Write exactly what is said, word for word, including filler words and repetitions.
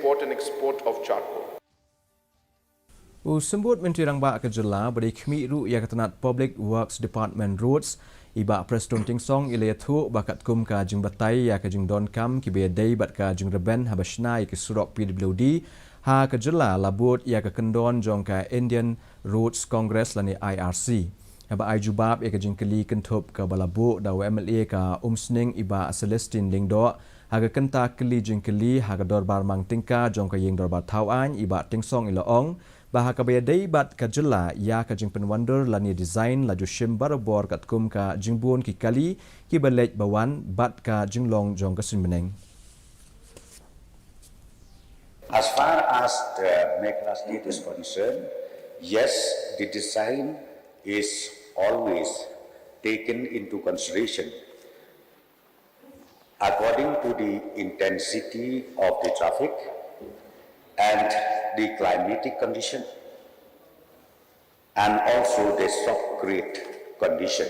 import and export of charcoal. U Symbud Myntri Rangbah ka Jylla ba dei khmih ruh ïa ka tnat Public Works Department Roads, i Bah Prestone Tynsong i la ïathuh ba katkum ka jingbatai ïa ka jingdonkam kiba ïadei bad ka jingrben haba shna ïa ki surok P W D ha ka Jylla la bud ïa ka kyndon jong ka Indian Roads Congress lane I R C. Haba ai jubab ïa ka jingkylli kynthup kaba la buh da u M L A ka Umsning i Bah Celestine Lyngdoh, ha ka kynta kylli jingkylli ha ka dorbar mang tyngka jong ka ïing dorbar thaw aiñ i Bah Tynsong i la ong ba ha kaba ïadei bad ka Jylla ïa ka jingpynwandur lane design la ju shim barabor katkum ka jingbun ki kali kiba leit ba wan bad ka jinglong jong ka suiñ bneng. As far as the Meghalaya state is concerned, yes, the design is always taken into consideration according to the intensity of the traffic and the climatic condition and also the soft grid condition.